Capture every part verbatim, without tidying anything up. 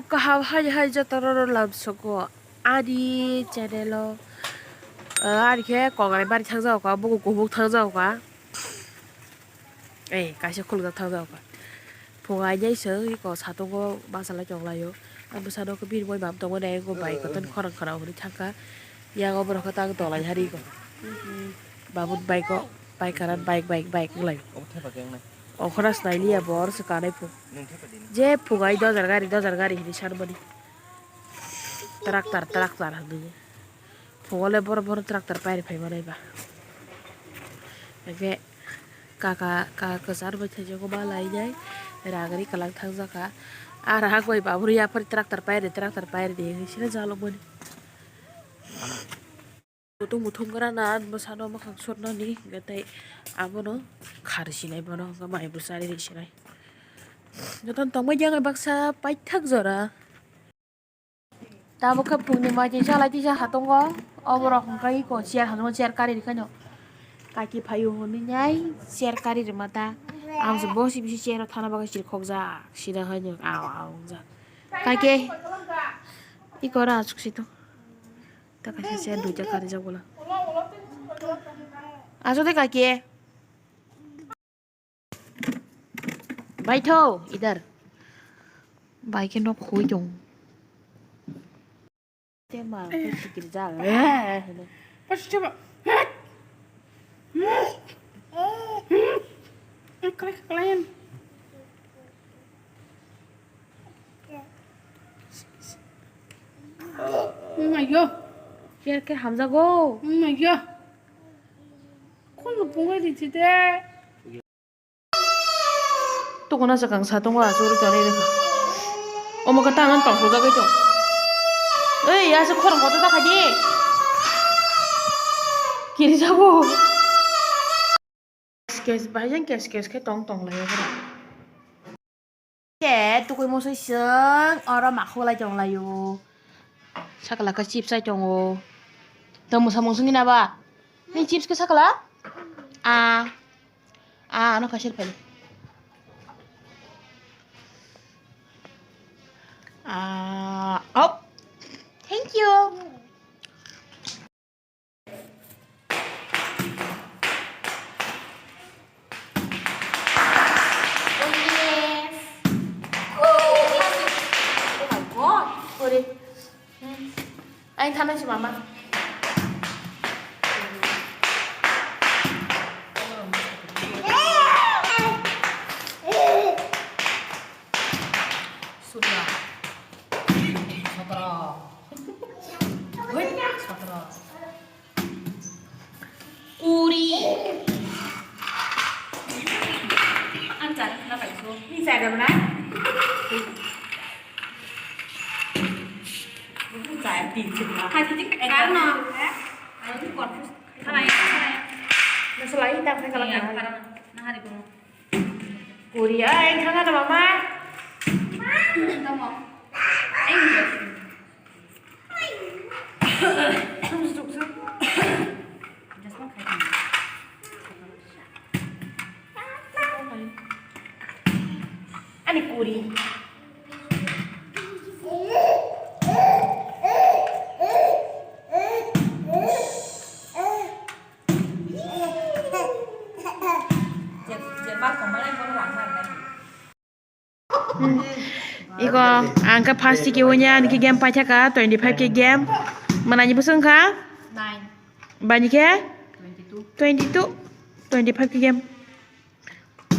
Kaham hai hai joto no lamsogo ani channel o. Ah, ani khe kongrai bari thangjago ka, bugo kubuk thangjago ka. Eh, kaisa khulukjak thangjago ka. Phungai jai se iko satungo bachalai tonglaio. Ang bwsano khe bini boi mam tongmani ego bai kotor khorang khorang hwnwi thangkha. Yago borok khe tang tolai hari iko. Babut bike o, bike karan bike, bike, bike wnglaio. Okhora snai liya bo oro se kanai phung. Je phungai dojar gari, dojar gari hwnwi sanmani. Tractor, tractor hwnwi. Phungo le boro boro tractor pairi phai manai ba. Hwnkhe kaka, kaka kwchar bai thaijago ba lainai. Ragri kwlang thangjakha. Ara hak bai babur yapharwi tractor pairi, tractor pairi de hwnwi sino jalokmani. Kutung muthung gra na bwsano mwkhang surnani hwnkhe tei abono khar sinai bono hwnkhe mai bwsari ri sinai. Jotono tongbai di ang baksa paithak jora. Tabuk khe phungni mai twi chalai tisa hatongo. Oborok hwnkhe iko chair hatongo, chair kari rikhaino. Kaki phaio hwnwi nai chair kari rwma ta. Ang se bosi bisi chair o thana bagwi chirikhokjak sida haino aw aw wngjak. Kaki iko oro aswk si tong. Ta kaisa chair duita karijak bola. Aswk de kaki. Baitho, idhar. Bai khe nok khui tong. Te ma khe sikir ja. Pas coba. Klik kalian. Mayo. Yer khe hamjago. Mayo. Khulno pungai di chide. Tukuna swkang sa tongo, achuk rwkha rwi rwkha. Omo khe tangmani tong sojagwi tong. Ei, aswk khorang kotor ta khaidi. Kirijago. Kes kes, bai jang kes kes khe tong tong lai o borok. Khe tukui musui chwng oro makhulai tong lai o. Sakala khe chips chai tongo. Tamo samung sungwi na ba? Ni chips khe sakala? Ah. Ah, ano kaisa phai. Ah, op. Thank you. Oh, yes. Oh, oh my God. Sorry. Aing thanai si mama. Sudra. Satra. Wait, satra. Kuri. Ang char na pai so. Ni char da bana. Buku char tin char na. Hai, tin char na. Ang tu confuse. Khalai, khalai. Masalai tak khalai. Iya, khalai. Khalai. Na hari ko. Kuri, ai, thanga na mama. Tamo. Ai, ani kuri. Iko ang khe first tiki unya niki game paithaka twenty five ke game. Manani bwswng kha? Nine. Bani khe? Twenty two. Twenty two, twenty five ke game.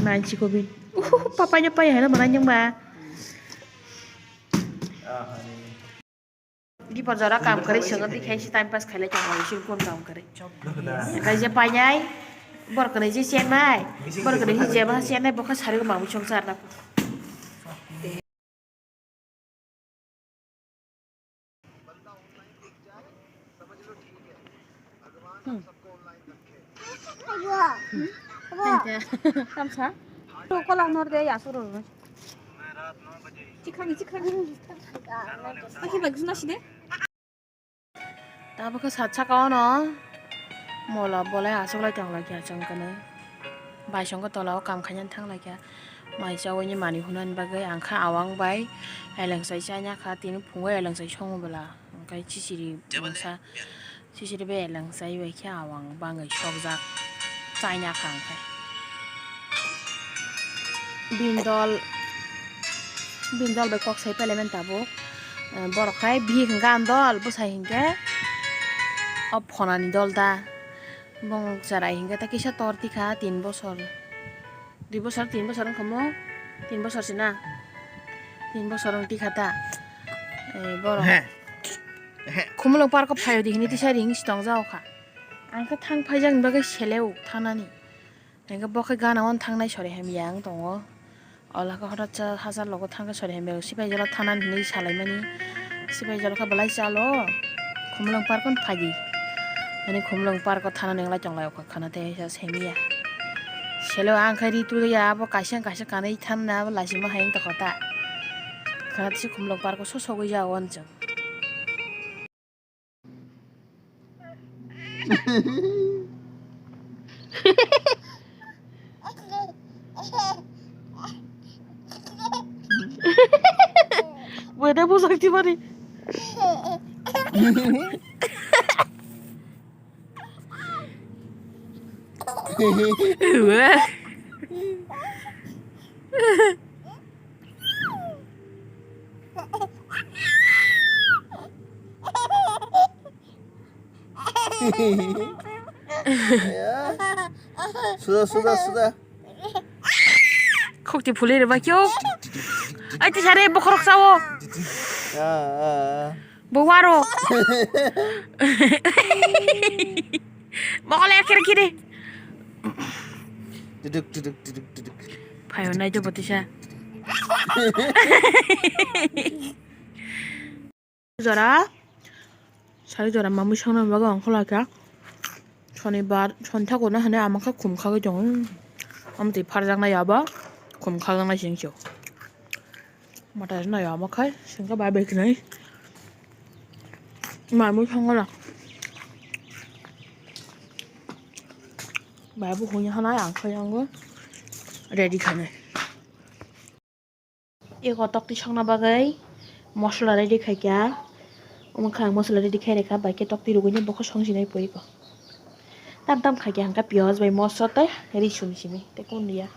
Nine chiko bin. Uhu, papa nya pai hela manani ba. Dipor jora kam kwrwi swngwi twi khe se time pass khailai tongmani chini kun kam kwrwi. Hwnkhe je painai, borok kwrwi je chennai, borok kwrwi je jeba chennai, bokha sari mamwi songsa arna. Tamsa. Kolang nor de yasoro. Chikhani, chikhani. Aki bagi suna side. Tabuk khe sat saka ono mola bolai aswk lai tong lai kha chwng khe nw. Bai songkhe tola o kam khainani thang lai kha. Mai chawi ni manwi hwnani bagwi ang kha awang bai eleng chai chanya kha, tini phungo eleng chai songo bwla, hwnkhe chichiri mungsa. Sisiri bai eleng chai bai khe awang bangwi sokjak chaina kha hwnkhe. Bini dol, bini dol bai kok sai pailaimani tabuk. Eh, borok khai bihik hwnkhe ang dol, bwsai hwnkhe o phonani dol da. Bong cherai hwnkhe ta kisa tor tikha tin bosor. Dui bosor, tin bosor wngkha mo? Tin bosor se na? Tin bosor wng tikha ta? Eh, borok. He. He. Khumulwng park o phaio di hini tisa ring si tong jao kha. Ang khe thang phaijak ni bagwi sele o thanani. Hingke bo khe gana o thangnai sori hamya wng tongo. Ola khe hoda cha hachal logo thangkhe sori hamya wng sipai jala thanani hinwi salaimani. Sipai jala khe belai chalo. Khumulwng park o phaidi. Ani Khumulwng park o thanani wng lai tong lai o kha khana tei semiya. Selo ang khe ri tuya abo kaisa kaisa kanwi thanna abo lachima hai wng tongkha ta. Khana tei se Khumulwng park o sosogwi ja o wanchwng. Bwede bujak di mani. Suda, suda, suda. Khokti phulwi rwbaikhe o. Ai, tisa re, bokhorok sao. Ah, ah, ah. Bo waro. Mokol ekher khiri. Tuduk, tuduk, tuduk, tuduk. Phaio nai to botisa. Jora, sari jora mamui songna bagwi ongkha lai kha. Sonibar, soni thago na hwnwi ama khe khum khagwi tongo. Amtwi pharjaknai abo, khum khagjaknai sing sio. Mata rwnai abo khai, singkha bai bai khnai. Mamui songo na. Bai bo hwnwi hanai ang khai ango ready khanai. Eko tokti songna bagwi mosola ready khaikha. Omo khe ang mosola ready khai rwkha, bai khe tokti rwgwini bokhe songsinai pui ko. Tam tam khaikha hwnkhe piyaj bai moso tei ri sumi simi tei kundiya.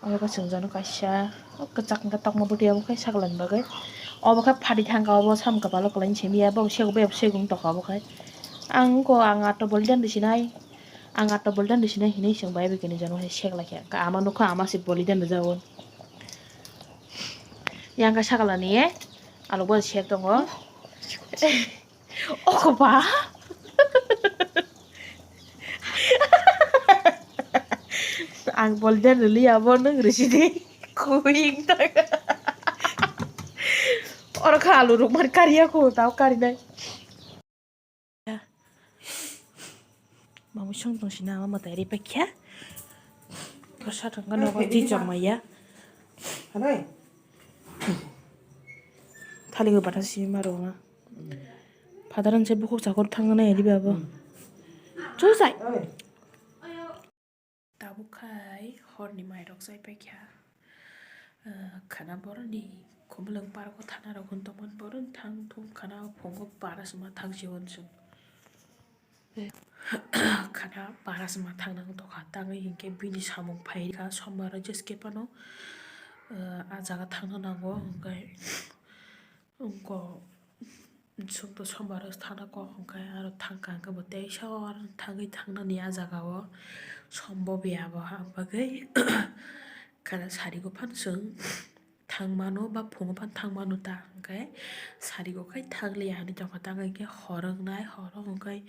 Omo khe swngjano kaisa kwchak hwnkhe tokma bwtwi omo khe saklani bagwi. Obo khe phadi thangkha, obo samung kwbalo kwlaini simi ya, bo sego bai sego wng tongkha obo khe. Ang wngkha ang ato bolidan rwsinai, ang ato bolidan rwsinai hinwi chwng bai bai khe nijano hai seklaikha. Ama nukha ama se bolidan rwjago. Yang khe sakala ni alok bo sep tongo. Oko ba. Ang bolidan rwliya bo nwng rwsidi. Kuing ta. Oro kha alu rukmani kariya ko tao karinai. Mamui song tong sina ama mwtai ri paikha. Kosa tongkha nogo twi chok maya. Thaligo bata si ma rwna. Phadaran se bukhuk chakur thangna nai ri babo. Chusai. Tabuk khai horni mairok chai paikha. Ah, khana boroni Khumulwng park o thana rok hwn tongmani boroni thang thung khana phungo bara sima thang si hwn chwng. Khana bara sima thang nang tongkha tangwi hinkhe bini samung phai kha sombar o jeske phano, ah, ah jaga thangna nango hwnkhe. Wngkha, chwngno sombar o thana kok hwnkhe aro thangkha hwnkhe bo teisa o aro thangwi thangnani ah jaga o sombob ya bo, aboni bagwi khana sari o phano chwng thang mano ba phungo phano thang mano ta hwnkhe sari o khai thang liya hinwi tongkha, tangwi khe hor wngnai, hor wngkhe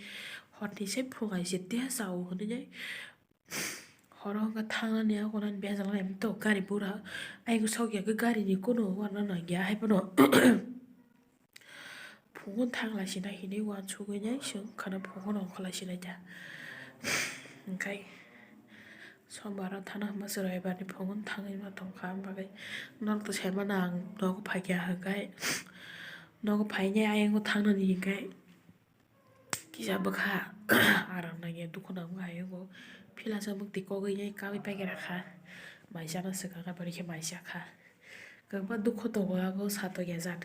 horni se phung hai se teisa o hinwi. Horo hwnkhe thangnani abo nani bejal nai to gari bura. Ayang sok ya khe gari ni kono uanna nang ya hai phano. Phungo thang lai sinai hinwi uansugwi nai chwng khana phungo no ongkha lai sinai ta. Hwnkhe sombar o thana hwnba se roibar ni phungo thangwi ma tongkha, am bagwi norok to sai mano ang nogo phaikha hwnkhe nogo phainai ayang o thangnani hwnkhe. Kisa bwkha aram nangya dukhu nangma hai wngo. Phila sa bwktwi kogwi nai kawi paikha rakha. Mai chana swkang kha, bari khe mai cha kha. Kwbangma dukhu tongo, abo satok ya jan.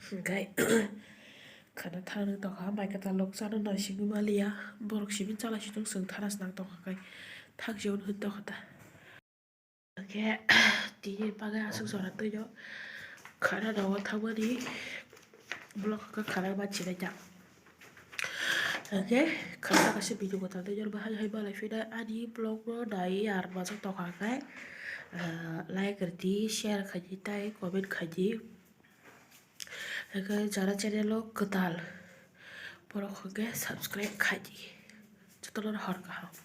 Hwnkhe khana thang tongkha, mai kwtal rok chana naisingwi maliya. Borok simi chala situng chwng thana snang tongkha khai thang se hwn tongkha ta. Hwnkhe tini bagwi aswk jora twi no khana rogo thangmani vlog khe khana ma chinai ta. Hwnkhe khana kaisa video kwtal twi no bahai hai malai phina ani vlog no nai ar majak tongkha khai, ah, like rwdi, share khaidi tai comment khaidi. Hwnkhe jara channel o kwtal borok hwnkhe subscribe khaidi. Jotono hor kaham.